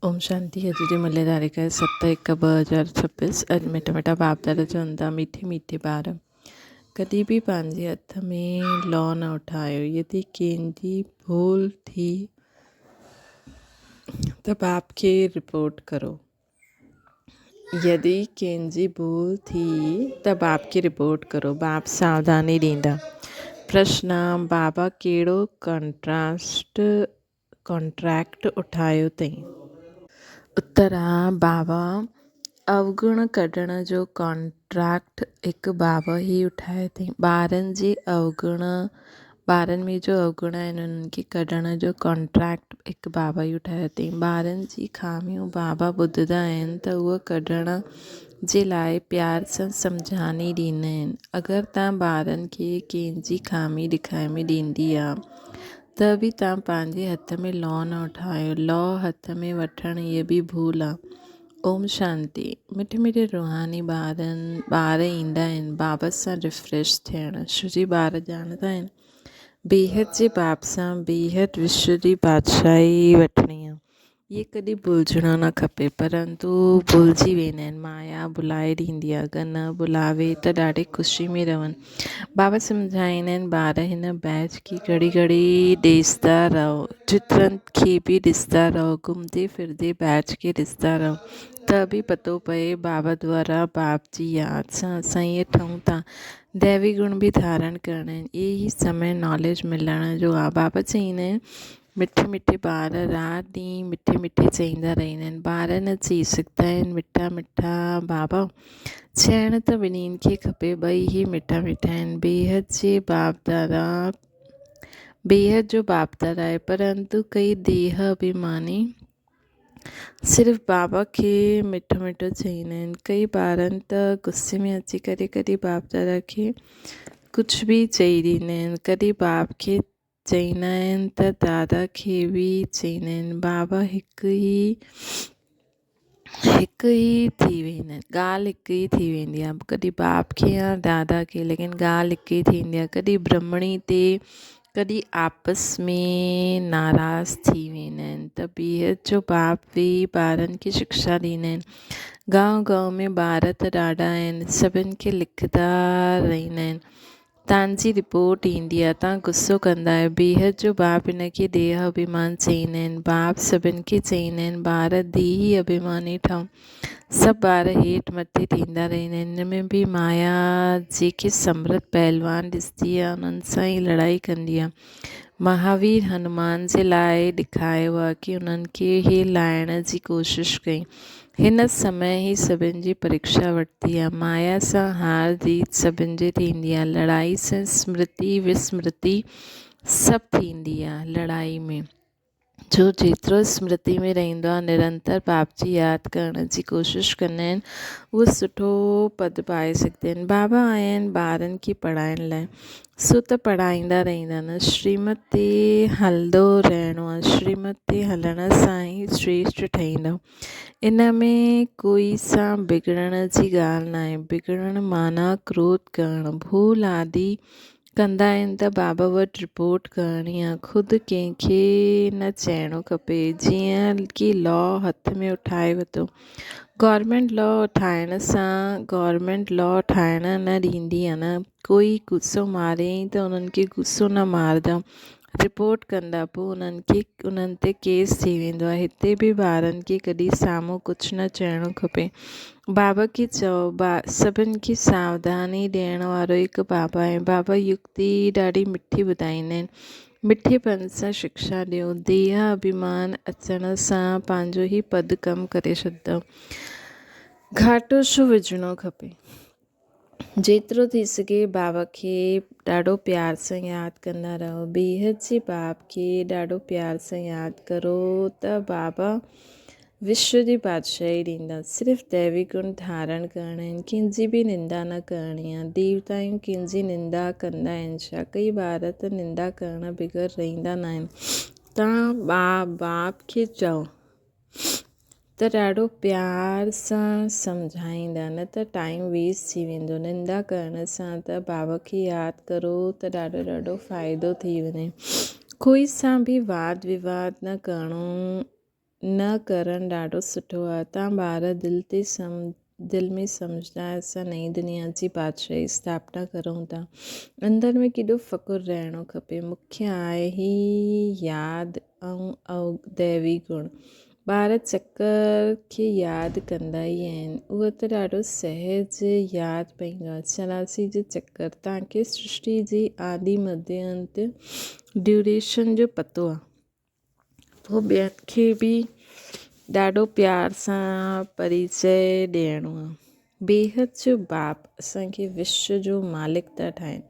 اوم شانتي اڄ جي ملي تاريخ آهي 7/1/2026 اڄ مٺا مٺا باپ دادا چون ٿا ميٺي ميٺي ٻار ڪڏهن به پنهنجي هٿ ۾ لو نه اٺايو يدي ڪنهن جي ڀول ٿي ته باپ کي رپورٽ ڪرو يدي ڪنهن جي ڀول ٿي ته باپ کي رپورٽ ڪرو باپ ساوڌاني ڏيندا پرشن بابا ڪهڙو ڪانٽراسٽ ڪانٽريڪٽ اٺايو اٿئي؟ اتر بابا اوگڻ ڪڍڻ جو ڪانٽريڪٽ هڪ بابا ئي اٺايو اٿئي. ٻارن جي اوگڻ، ٻارن ۾ جو اوگڻ آهن انهن کي ڪڍڻ جو ڪانٽريڪٽ هڪ بابا ئي اٺايو اٿئي. ٻارن جي خاميون بابا ٻڌندا آهن ته اهو ڪڍڻ جي لاء پيار سان سمجهاڻي ڏيندا آهن. اگر تان ٻارن کي ڪنهن جي خامي ڏکائي ڏيندي آ ته به توهان پنهنجي هٿ ۾ لو نه اٺايو. لو هٿ ۾ وٺڻ هيء به ڀول آ. اوم شانتي. مٺي مٺي روحاني ٻارن ٻار ايندا آهن بابت سان ريفريش ٿيڻ. شري ٻار ڄاڻندا آهن بيحد جي باب سان بيحد وشو جي بادشاهي وٺڻي آ. اهي ڪڏهن ڀلجڻو نه کپي پرنتو ڀلجي ويندا آهن مايا ڀلائي ڏيندي آهي اگر نه ڀلاوي ته ڏاڍي خوشي ۾ رهن بابا سمجهائيندا آهن ٻار هن بيچ کي گهڙي گهڙي ڏسندا رهو چترن کي به ڏسندا رهو گهمندي ڦرندي بيچ کي ڏسندا رهو ته به پتو پئي بابا دوارا باپ جي ياد سان اسان ائين ٺهون ٿا ديوي گڻ به ڌارڻ ڪرڻا آهن اهي ئي سمي ناليج ملڻ جو آهي بابا چئيندا آهن مٺي مٺي ٻار رات ڏينهن مٺي مٺي چئيندا رهندا آهن. ٻار نه چئي سگهندا آهن مٺا مٺا بابا. چئڻ ته ٻنهين کي کپي ٻئي ئي مٺا مٺا آهن. بيحد جي باپ دادا بيحد جو باپ دادا آهي پرنتو ڪئي ديهه اڀيماني صرف بابا کي مٺو مٺو چئيندا آهن. ڪئي ٻارن ته غصي ۾ اچي ڪري ڪڏهن باپ دادا کي ڪجهه به چئي ڏيندا آهن. ڪڏهن باپ کي چئيندا آهن ته دادا کي به چئيندا آهن بابا هڪ ئي هڪ ئي ٿي ويندا آهن ڳالهه هڪ ئي ٿي ويندي آهي ڪڏهن باپ کي يا دادا کي ليڪن ڳالهه هڪ ئي ٿيندي آهي ڪڏهن برهمڻي تي ڪڏهن آپس ۾ ناراض ٿي ويندا آهن ته بيحد جو باپ به ٻارن کي شڪشا ڏيندا آهن گانو گانو ۾ ٻار ته ڏاڍا آهن سڀني کي لکندا رهندا آهن تان جي رپورٽ ايندي آ تان غصو ڪندا آهيو بيحد جو باپ هن کي ديهه اڀيمان چئيندا آهن باپ سڀن کي چئيندا آهن ٻار ديهي اڀيماني ٺهو سڀ ٻار هيٺ مٿي ٿيندا رهندا آهن ان ۾ به مايا جيڪي سمرت پهلوان ڏسندي آ انهن سان ئي لڙائي ڪندي آ مهاوير هنومان جي لاء ڏکايو آ ڪي انهن کي هي لاهڻ جي ڪوشش ڪئي. هن سمي هي سڀن جي پريکشا وٺندي آ. مايا سان هار جيت سڀن جي ٿيندي آ. لڙائي سان سمرتي وسمرتي سڀ ٿيندي آ. لڙائي ۾ جو جيترو سمرتي ۾ رهندو آهي نرنتر باپ جي ياد ڪرڻ جي ڪوشش ڪندا آهن اهو سٺو پد پائي سگهندا آهن بابا آيا آهن ٻارن کي پڙهائڻ لاء سو ته پڙهائيندا رهندا آهن شريمت تي هلندو رهڻو آهي شريمت تي هلڻ سان ئي شريشٽ ٺهيندو ان ۾ ڪوئي سان بگڙڻ جي ڳالهه ناهي بگڙڻ معنيٰ ڪروڌ ڪرڻ ڀول آدي ڪندا آهن ته بابا وٽ رپورٽ ڪرڻي آ خود ڪنهن کي نه چئڻو کپي جيئن ڪي لا هٿ ۾ اٺائي وتو گورنمينٽ لا اٺائڻ سان گورنمينٽ لا ٺاهڻ نه ڏيندي آ نه ڪوئي غصو ماريائين ته انهن کي غصو نه مارجو رپورٽ ڪندا پوء انهن کي انهن تي ڪيس ٿي ويندو آهي هتي به ٻارن کي ڪڏهن سامهون ڪجهه نه چئڻو کپي بابا کي چئو با سڀن کي ساوڌاني ڏيڻ وارو هڪ بابا آهي بابا يڪتي ڏاڍي مٺي ٻڌائيندا آهن مٺي پن سان شڪشا ڏيو ديهه اڀيمان اچڻ سان پنهنجو هي پد ڪم ڪري ڇڏندو گهاٽو ڇو وجهڻو کپي جيترو ٿي سگهي بابا کي ڏاڍو پيار سان ياد ڪندا رهو. بيحد جي باب کي ڏاڍو پيار سان ياد ڪرو ته بابا وشو جي بادشاهي ڏيندا. صرف ديوي گڻ ڌارڻ ڪرڻا آهن، ڪنهن جي به نندا نه ڪرڻي آهي. ديوتائون ڪنهن جي نندا ڪندا آهن ڇا؟ ڪئي ٻار ته نندا ڪرڻ بغير رهندا ناهن. توهان باپ کي چئو. ته ڏاڍو پيار سان سمجهائيندا نه ته ٽائيم ويسٽ ٿي ويندو نندا ڪرڻ سان ته بابا کي ياد ڪرو ته ڏاڍو ڏاڍو فائدو ٿي وڃي ڪوئي سان به واد وواد نه ڪرڻو نه ڪرڻ ڏاڍو سٺو آهي. تان ٻار دل تي دل ۾ سمجهندا آهيو اسان نئين دنيا جي بادشاهي اسٿاپنا ڪرون ٿا. اندر ۾ ڪيڏو فخر رهڻو کپي. مکيه آهي هي ياد ۽ ديوي گڻ. ٻار چڪر کي ياد ڪندا ئي آهن. اهو ته ڏاڍو سهج ياد پئيندو آهي. 84 جو چڪر توهان کي سرشٽي جي آدي مڌيه انت ڊيوريشن جو پتو آهي. پوء ٻين کي به ڏاڍو پيار سان پريچي ڏيڻو آهي. بيحد جو باپ اسان کي وشو جو مالڪ ٿا ٺاهين.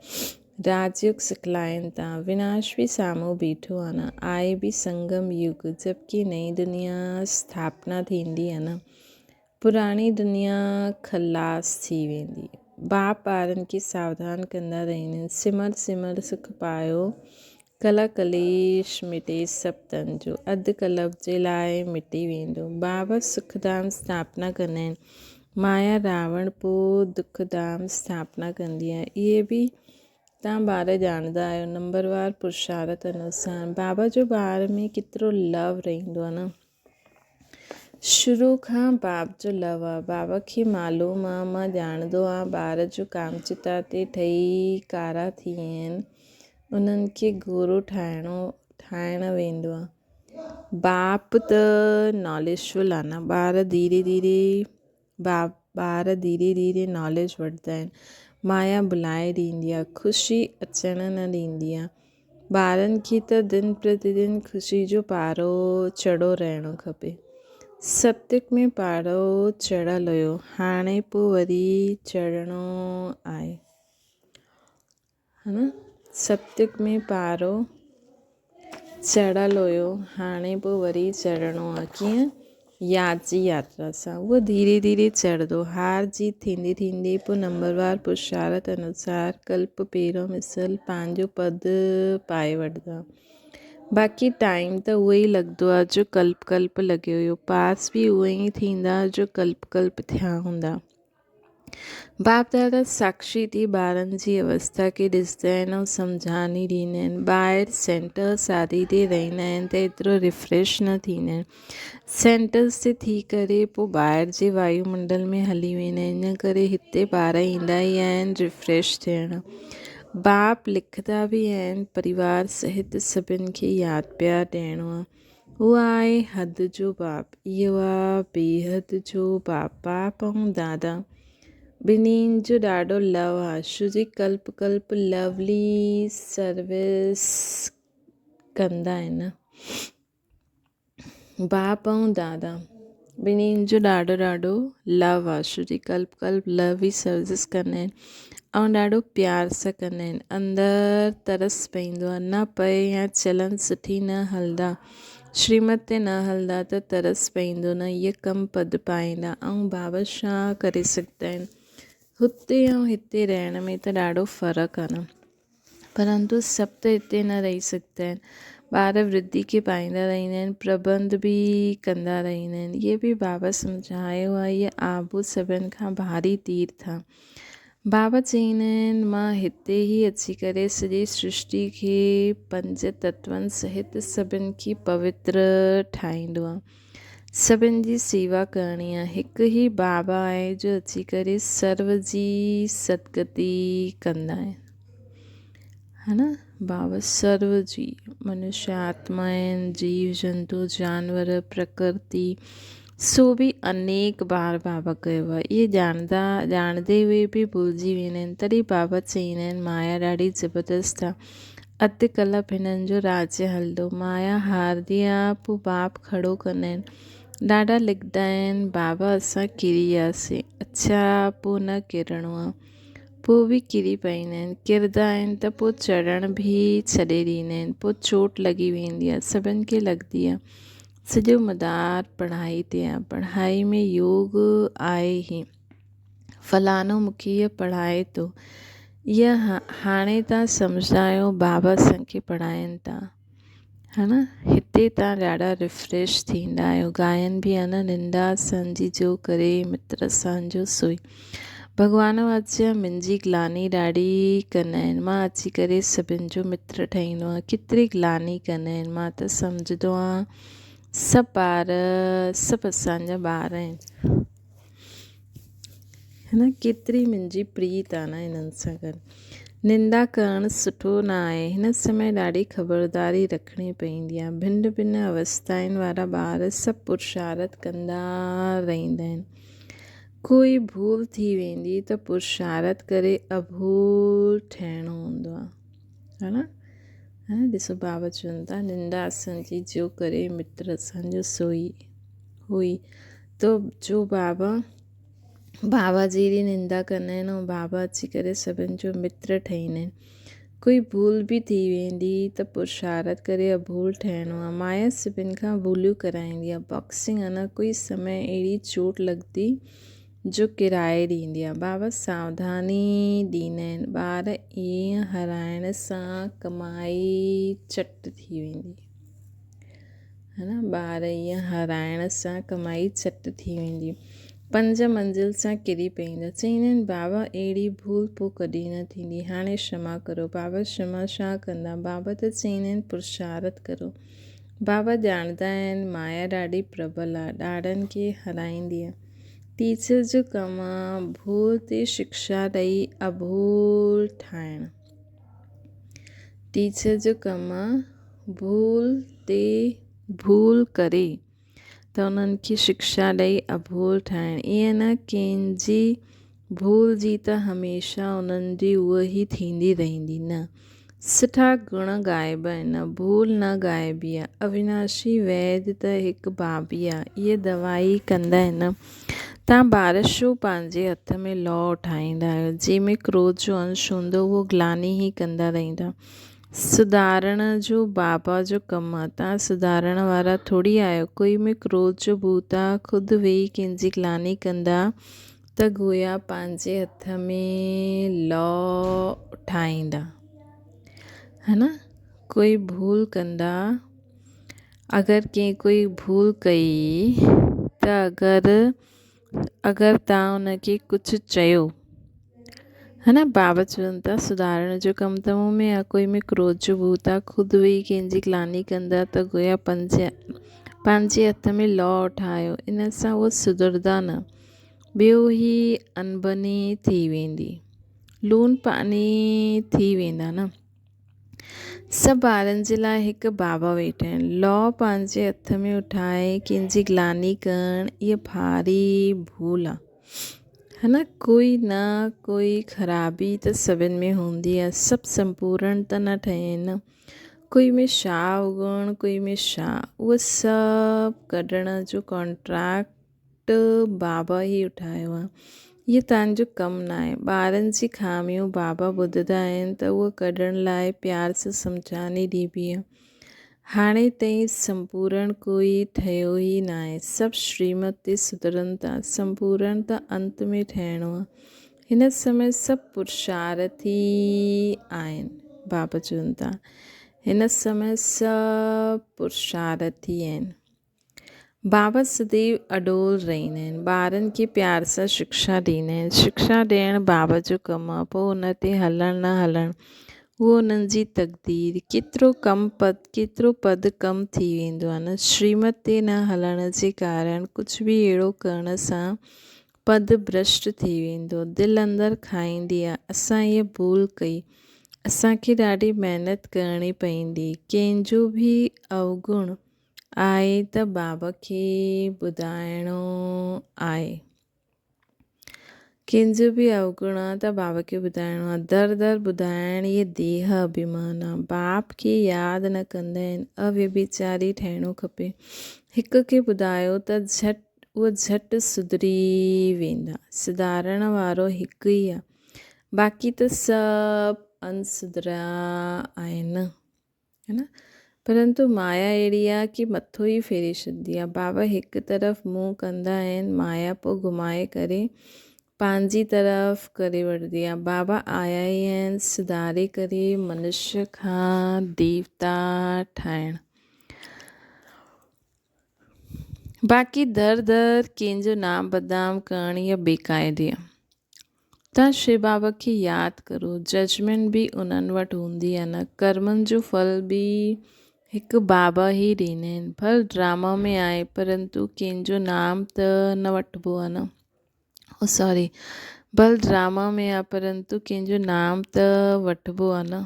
راجيوگ سکلائين ٿا. وناش به سامهون بيٺو آهي نه. آهي به سنگم يگ جبڪه نئين دنيا اسٿاپنا ٿيندي آهي نه. پراڻي دنيا خلاص ٿي ويندي. باپ ٻارن کي ساوڌان ڪندا رهندا آهن. سمر سمر سک پايو ڪلا ڪليش مٽي سڀ تن جو اڌ ڪلپ جي لاء مٽي ويندو. بابا سک ڌام اسٿاپنا ڪندا آهن. مايا راوڻ پوء دک ڌام اسٿاپنا ڪندي آهي. اهي به توهان ٻار ڄاڻندا آهيو. نمبروار پرشارت انوسار بابا جو ٻار ۾ ڪيترو لو رهندو آهي نه. شروع کان باب جو لو آ. بابا کي معلوم آ، مان ڄاڻندو آ ٻار جو ڪام چتا تي ٺهي ڪارا ٿي آهن، انهن کي گورو ٺاهڻو ٺاهڻ ويندو آ. باپ ته ناليجفل آ نه، ٻار ڌيري ڌيري ٻار ڌيري ڌيري ناليج وٺندا آهن. مايا ڀلائي ڏيندي آ، خوشي اچڻ نه ڏيندي آ. ٻارن کي ته دن پرتي دن خوشي جو پارو چڙهو رهڻو کپي. ستيگ ۾ پارو چڙهيل هيو، هاڻي پوء وري چڙهڻو آهي. ها نه ستيگ ۾ پارو چڙهيل هيو، هاڻي پوء وري چڙهڻو آهي. ڪيئن؟ ياد جي ياترا سان. اهو ڌيري ڌيري چڙهندو. هار جيت ٿيندي ٿيندي پوء نمبروار پرشارت انوسار ڪلپ پيرو مثل پنهنجو پد پائي وٺندا. باقي ٽائيم ته اهو ئي لڳندو آهي جو ڪلپ ڪلپ لڳيو هيو. پاس به اهي ئي ٿيندا جو ڪلپ ڪلپ ٿيا هوندا. باپ دادا ساکشي ٿي ٻارن جي اوسٿا کي ڏسندا آهن ۽ سمجهاڻي ڏيندا آهن. ٻاهر سينٽرس آدي تي رهندا آهن ته ايترو ريفريش نه ٿيندا آهن. سينٽرس تي ٿي ڪري پوء ٻاهر جي وايو منڊل ۾ هلي ويندا آهن ان ڪري هتي ٻار ايندا ئي آهن ريفريش ٿيڻ. باپ لکندا به آهن پريوار سهت سڀن کي ياد پيار ڏيڻو آهي. هو آهي حد جو باپ، اهو آ بيحد جو باپ. باپ ۽ دادا ٻنهين جو ڏاڍو لو آ. شو جي ڪلپ ڪلپ لولي سروس ڪندا آهن. باپ ۽ دادا ٻنهين جو ڏاڍو ڏاڍو لو آ. شو جي ڪلپ ڪلپ لولي سروس ڪندا آهن ۽ ڏاڍو پيار سان ڪندا آهن. اندر ترس پئيندو آ. نه پئي يا چلن سٺي نه هلندا، شريمت تي نه هلندا ته ترس پئيندو نه اهي ڪم پد پائيندا ۽ بابا ڇا ڪري سگهندا آهن. هتي ۽ هتي رهڻ ۾ ته ڏاڍو فرق آ نه. پرنتو سڀ ته هتي نه رهي سگهندا آهن. ٻار ورڌي کي پائيندا رهندا آهن، پرٻنڌ به ڪندا رهندا آهن. اهي به بابا سمجهايو آهي، اهي آبو سڀن کان ڀاري تيرٿ آهي. بابا چئيندا آهن، مان هتي ئي اچي ڪري سڄي سرشٽي کي پنج تتون سهت سڀن کي پوتر ٺاهيندو آهيان. سڀن جي سيوا ڪرڻي آهي. هڪ ئي بابا آهي جو اچي ڪري سرو جي سدگتي ڪندا آهن. ها نه بابا سرو جي منشيه آتما آهن، جيو جنتو، جانور، پرڪرتي سو به انيڪ بار بابا ڪيو آهي. اهي ڄاڻندا ڄاڻندي هئي به ڀلجي ويندا آهن. تڏهن بابا چئيندا آهن مايا ڏاڍي زبردست آهي. اڌ ڪلپ هنن جو راڄ هلندو. مايا هارندي آ پوء باپ کڙو ڪندا آهن. ڏاڍا لکدا آهن بابا اسان ڪري وياسين. اڇا پوء نه ڪرڻو آ. پوء به ڪري پئيندا آهن. ڪردا آهن ته پوء چڙهڻ به ڇڏي ڏيندا آهن. پوء چوٽ لڳي ويندي آ. سڀن کي لڳندي آ. سڄو مدار پڙهائي تي آ. پڙهائي ۾ يوگ آهي ئي. فلاڻو مون کي هيء پڙهائي ٿو. اها هاڻي تان سمجهندا آهيو بابا اسان کي پڙهائين ٿا. ها نه هتي تان ڏاڍا ريفريش ٿيندا آهيو. ڳائن به ها نه نندا اسان جي جو ڪري متر اسان جو سوئي. ڀڳوان واچ منهنجي گلاني ڏاڍي ڪندا آهن. مان اچي ڪري سڀن جو متر ٺهيندو آهيان. ڪيتري گلاني ڪندا آهن. مان ته سمجهندو آهيان. سڀ ٻار سڀ اسان جا ٻار آهن. هن ڪيتري منهنجي پريت آهي نه هنن سان گڏ. نندا ڪرڻ سٺو نه آهي. هن سمي ڏاڍي خبرداري رکڻي پوندي آهي. ڀن ڀن اوستائن وارا ٻار سڀ پرشارت ڪندا رهندا آهن. ڪوئي ڀول ٿي ويندي ته پرشارت ڪري اڀول ٺهڻو هوندو آهي. ها نه؟ ها ڏسو بابا چون ٿا نندا اسان جي جو ڪري متر اسان جو سوئي هئي تو جو بابا بابا جي اهڙي نندا ڪندا آهن ۽ بابا اچي ڪري سڀن جو متر ٺهيندا آهن. ڪوئي ڀول به ٿي ويندي ته پرشارت ڪري اڀول ٺهڻو آهي. مايا سڀن کان ڀوليون ڪرائيندي آهي. باڪسنگ آهي نه ڪوئي سمي اهڙي چوٽ لڳندي جو ڪرائي ڏيندي آهي. بابا ساوڌاني ڏيندا آهن. ٻار ائين هرائڻ سان ڪمائي چٽ ٿي ويندي. ها نه ٻار ائين هارائڻ سان ڪمائي چٽ ٿي ويندي. پنج منزل سان ڪري پئيندا. چئيندا آهن بابا اهڙي ڀول پوء ڪڏهن نه ٿيندي. هاڻي شما ڪرو. بابا شما ڇا ڪندا؟ بابا ته چئيندا آهن پرشارٿ ڪرو. بابا ڄاڻندا آهن مايا ڏاڍي پربل آ. ڏاڍن کي هارائيندي آ. ٽيچر جو ڪم آ ڀول تي شڪشا ڏئي اڀول ٺاهڻ. ٽيچر جو ڪم آ ڀول تي ڀول ڪري ته انهن کي شڪشا ڏئي اڀول ٺاهڻ. ائين نه ڪنهن جي ڀول جي ته هميشه انهن جي اها ئي ٿيندي رهندي نه. سٺا گڻ ڳائبا آهن، ڀول نه ڳائبي آهي. اويناشي ويد ته هڪ بابي آهي. اهي دوائي ڪندا آهن. تان ٻار ڇو پنهنجي هٿ ۾ لوهه اٺائيندا آهيو؟ جنهن ۾ ڪروڌ جو انش هوندو اهو گلاني ئي ڪندا رهندا. سڌارڻ جو بابا جو ڪم آ، تان سڌارڻ وارا ٿوري آهيو. ڪوئي ۾ ڪروڌ جو ڀوت آ، خود ويهي ڪنهن جي گلاني ڪندا ته گويا پنهنجي هٿ ۾ لوهه اٺائيندا. ها نه؟ ڪوئي ڀول ڪندا. اگر ڪنهن ڪوئي ڀول ڪئي ته اگر اگر توهان ان کي ڪجهه چيو ها نه بابا چون ٿا سڌارڻ جو ڪم ته مون ۾ آهي ڪوئي ۾ ڪروڌ جو ڀوت آهي خود ويهي ڪنهن جي گلاني ڪندا ته گويا پنهنجي پنهنجي هٿ ۾ لوهه اٺايو ان سان اهو سڌردا نه ٻيو هي انبني ٿي ويندي لون پاني ٿي ويندا نه سڀ ٻارن جي لاء هڪ بابا ويٺا آهن. لوهه پنهنجي هٿ ۾ اٺائي ڪنهن جي گلاني ڪرڻ اها ڀاري ڀول آهي. ها نه ڪوئي نه ڪوئي خرابي ته سڀن ۾ هوندي آهي. سڀ سمپورڻ ته نه ٺهيا آهن نه. ڪوئي ۾ ڇا اوگڻ ڪوئي ۾ ڇا اهو سڀ ڪڍڻ جو ڪانٽريڪٽ بابا ئي اٺايو آهي. هيء توهان جو ڪم ناهي. ٻارن جي خاميون بابا ٻڌندا آهن ته اهو ڪڍڻ لاء پيار سان سمجهاڻي ڏبي آهي. هاڻي تائين سمپورڻ ڪوئي ٺهيو ئي ناهي. سڀ شريمت تي سڌرن ٿا. سمپورڻ ته انت ۾ ٺهڻو آهي. هن سمي سڀ پرشارٿي آهن. بابا چون ٿا، هن سمي سڀ پرشارٿي آهن. بابا سديو اڏول رهندا آهن. ٻارن کي پيار سان شڪشا ڏيندا آهن. شڪشا ڏيڻ بابا جو ڪم آهي، پوء ان تي هلڻ نه هلڻ اهو انهن جي تقدير. ڪيترو ڪم پد ڪيترو پد ڪم ٿي ويندو آهي نه شريمت تي نه هلڻ جي ڪارڻ ڪجهه به اهڙو ڪرڻ سان پد ڀرشٽ ٿي ويندو. دل اندر کائيندي آهي اسان هيء ڀول ڪئي. اسان کي ڏاڍي محنت ڪرڻي پوندي. ڪنهن جو به اوگڻ آهي ته بابا کي ٻڌائڻو آهي. ڪنهن جو به اوگڻ آ ته بابا کي ٻڌائڻو آ. در در ٻڌائڻ اهي ديهه اڀيمان آ. باپ کي ياد نه ڪندا آهن. اويڀيچاري ٺهڻو کپي. هڪ کي ٻڌايو ته جهٽ اهو جهٽ سڌري ويندا. سڌارڻ وارو هڪ ئي آ. باقي ته سڀ انسڌريا آهن. ها نه پرنتو مايا اهڙي آ ڪي مٿو ئي ڦيري ڇڏندي آ بابا هڪ طرف منهن ڪندا آهن مايا پوء گهمائي ڪري پنهنجي طرف ڪري وٺندي آ بابا آيا ئي آهن سڌاري ڪري منشي کان ديوتا ٺاهڻ باقي در در ڪنهن جو نام بدنام ڪرڻ اها بيقاعدي آ توهان شو بابا کي ياد ڪرو ججمينٽ به انهن وٽ هوندي آهي نه ڪرمن جو ڦل به هڪ بابا ئي ڏيندا آهن. ڀل ڊراما ۾ آهي پرنتو ڪنهن جو نام ته نه وٺبو آهي نه. او سوري ڀل ڊراما ۾ آهي پرنتو ڪنهن جو نام ته وٺبو آهي نه.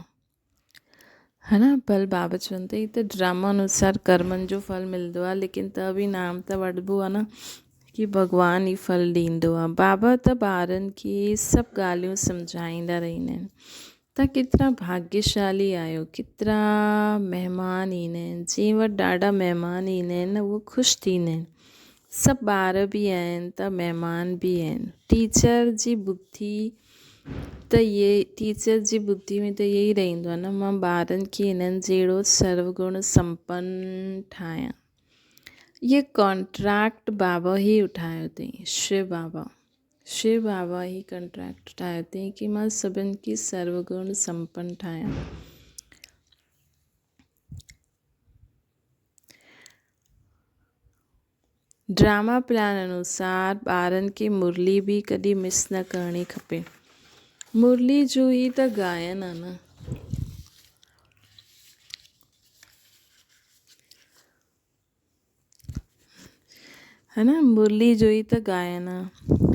ها نه ڀل بابا چون ٿا هي ته ڊراما انوسار ڪرمن جو ڦل ملندو آهي ليڪن ته به نام ته وٺبو آهي نه ڪي ڀڳوان ئي ڦل ڏيندو آهي. بابا ته ٻارن کي سڀ ڳالهيون سمجهائيندا رهندا آهن. توهان ڪيترا ڀاگيشالي آهيو، ڪيترا مهمان ايندا آهن، جنهن وٽ ڏاڍا مهمان ايندا آهن اهو خوش ٿيندا آهن، سڀ ٻار به آهن ته مهمان به آهن، ٽيچر جي ٻڌي ته اهي ٽيچر جي ٻڌي ۾ ته اهي ئي رهندو آهي نه مان ٻارن کي هنن جهڙو سروگڻ سمپن ٺاهيان، اهي ڪانٽريڪٽ بابا ئي اٺايو اٿئي، شو بابا. شو بابا هي ڪنٽريڪٽ ٺاهيو اٿئي ڪي مان سڀن کي سروگڻ سمپن ٺاهيان. ڊراما پلان انوسار ٻارن کي مرلي به ڪڏهن مس نه ڪرڻي کپي. مرلي جو ئي ته گائن آ نه. ها نه مرلي جو ئي ته گائن آ.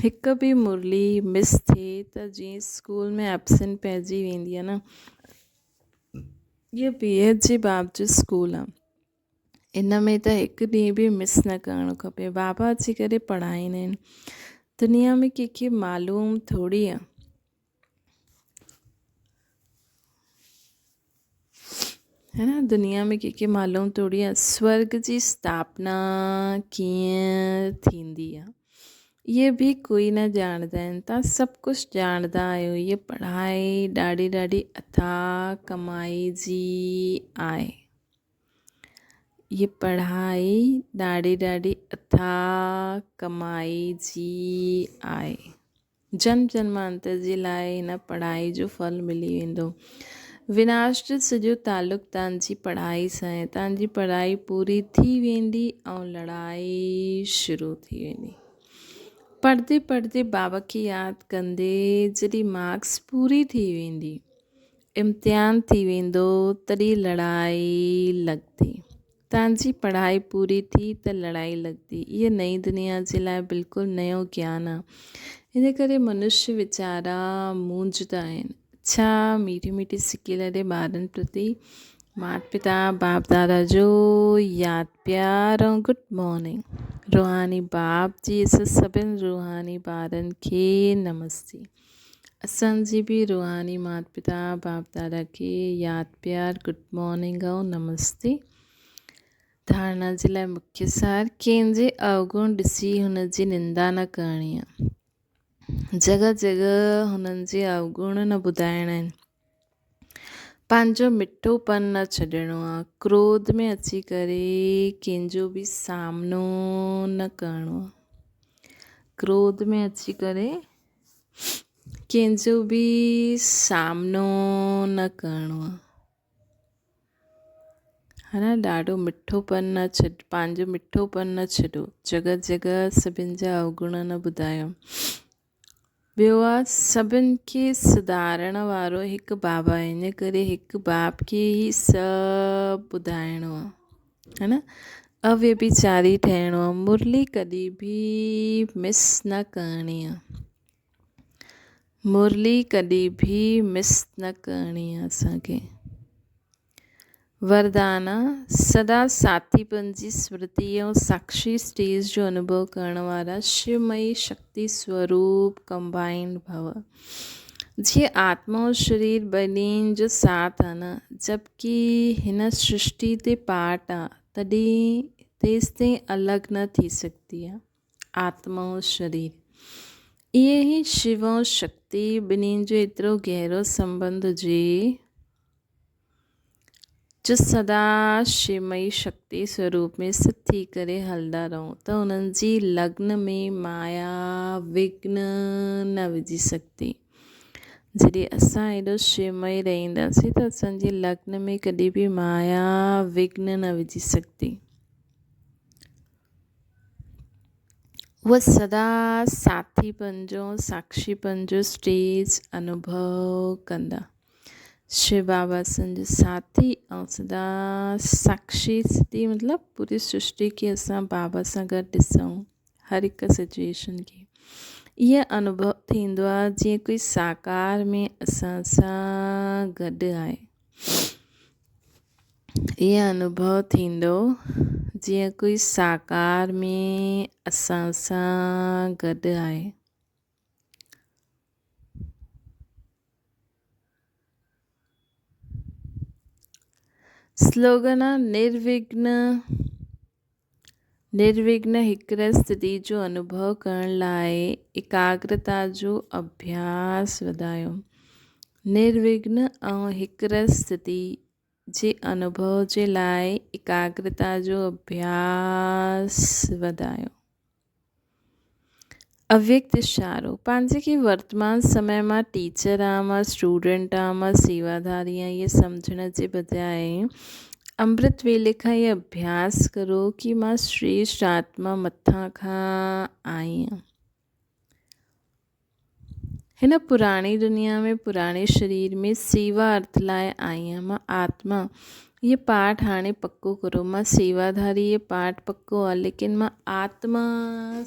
هڪ به مرلي مس ٿئي ته جيئن اسڪول ۾ ابسنٽ پئجي ويندي آ نه. اهو بيحد جي باب جو اسڪول آ. ان ۾ ته هڪ ڏينهن به مس نه ڪرڻو کپي. بابا اچي ڪري پڙهائيندا آهن. دنيا ۾ ڪنهن کي معلوم ٿوري آ. هي نه دنيا ۾ ڪنهن کي معلوم ٿوري آهي سورگ جي اسٿاپنا ڪيئن ٿيندي آهي اهي به ڪوئي نه ڄاڻندا آهن تان سڀ ڪجهه ڄاڻندا آهيو هيء پڙهائي ڏاڍي ڏاڍي اٿاهه ڪمائي جي آهي هيء پڙهائي ڏاڍي ڏاڍي اٿاهه ڪمائي جي آهي جنم جنمانتر جي لاء هن پڙهائي جو ڦل ملي ويندو. وناش جو سڄو تعلق توهان جي پڙهائي سان آهي. توهان جي پڙهائي پوري ٿي ويندي ۽ لڙائي شروع ٿي ويندي. پڙهندي پڙهندي بابا کي ياد ڪندي جڏهن مارڪس پوري ٿي ويندي، امتحان ٿي ويندو تڏهن لڙائي لڳندي. توهان جي پڙهائي پوري ٿي ته لڙائي لڳندي. اهي نئين دنيا جي لاء بلڪل نيو گيان آ. ان ڪري منشي ويچارا مونجهندا آهن. اڇا ميٺي ميٺي سڪي لڏي ٻارن پرتي مات پتا باپ دادا جو ياد پيار ۽ گڊ مارننگ. روحاني باپ جي اسان سڀن روحاني ٻارن کي نمستي. اسان جي به روحاني مات پتا باپ دادا کي ياد پيار گڊ مارننگ ۽ نمستي. ڌارڻا جي لاء مکيه سار ڪنهن جي اوگڻ ڏسي هن جي نندا نه ڪرڻي آ. جڳهه جڳهه هنن جي اوگڻ نه ٻڌائڻا آهن. پنهنجو مٺو پن نه ڇڏڻو آ. ڪروڌ ۾ اچي ڪري ڪنهن جو به سامنو نه ڪرڻو آ. ڪروڌ ۾ اچي ڪري ڪنهن جو به سامنو نه ڪرڻو آ. ها نه ڏاڍو مٺو پن نه ڇڏ پنهنجو مٺو پن نه ڇڏو. جڳهه جڳهه سڀن جا اوگڻ نه ٻڌايو. ٻيو آ سڀن کي سڌارڻ وارو هڪ بابا آهي ان ڪري هڪ باپ کي ئي سڀ ٻڌائڻو آ ها نه اويڀيچاري ٺهڻو آ مرلي ڪڏهن به مس نه ڪرڻي آ مرلي ڪڏهن به مس نه ڪرڻي آ اسان کي. وردان، سدا ساٿيپن جي سمرتي ۽ ساکشي اسٽيج جو انوڀو ڪرڻ وارا شومئي شڪتي سوروپ ڪمبائنڊ ڀو. جيئن آتما ۽ شرير ٻنهين جو ساٿ آ نه، جبڪه هن سرشٽي تي پارٽ آ، تڏهن تيستائين الڳ نه ٿي سگهندي آ. آتما ۽ شرير. ائين ئي شو ۽ شڪتي ٻنهين جو ايترو گهرو سنٻنڌ هجي، جو سدا شومئي شڪتي سوروپ ۾ ست ٿي ڪري هلندا رهون ته انهن جي لگن ۾ مايا وگهن نه وجهي سگهندي. جڏهن اسان ايڏو شومئي رهنداسين ته اسان جي لگن ۾ ڪڏهن به مايا وگهن نه وجهي سگهندي. اهو سدا ساٿي پن جو ساکشي پن جو اسٽيج انوڀو ڪندا. شو بابا اسان جو ساٿي ۽ سدا ساکشي اسٿتي مطلب پوري سرشٽي کي اسان بابا سان گڏ ڏسون هر هڪ سچويشن کي ائين انوڀو ٿيندو آهي جيئن ڪوئي ساڪار ۾ اسان سان گڏ آهي ائين انوڀو ٿيندو جيئن ڪوئي ساڪار ۾ اسان سان گڏ آهي. سلوگن آ نروگن نروگن هڪ اسٿتي جو انوڀو ڪرڻ لاء ايڪاگرتا جو اڀياس وڌايو. نروگن ۽ هڪ اسٿتي جي انوڀو جي لاء ايڪاگرتا جو اڀياس وڌايو. اويڪت اشارو، پنهنجي کي ورتمان سمي مان ٽيچر آهيان، مان اسٽوڊنٽ آهيان، مان سيواڌاري آهيان اهي سمجهڻ جي بجاء امرت ويلي کان اهي اڀياس ڪرو ڪي مان شريشٽ آتما مٿان کان آئي آهيان. هن پراڻي دنيا ۾ پراڻي شرير ۾ سيوا ارٿ لاء آئي آهيان مان آتما هي پاٺ هاڻي پڪو ڪرو مان سيواڌاري هي پاٺ پڪو آهي ليڪن مان آتما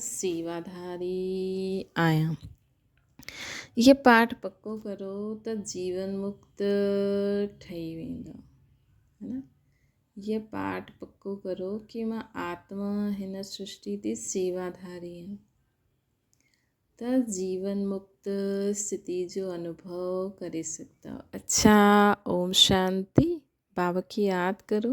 سيواڌاري آهيان هي پاٺ پڪو ڪرو ته جيون مڪت ٺهي ويندو ہے نا هي پاٺ پڪو ڪرو ڪي مان آتما هن سرشٽي تي سيواڌاري آهيان ته جيون مڪت اسٿتي جو انوڀو ڪري سگهندؤ. اڇا اوم شانتي بابا کي ياد ڪرو.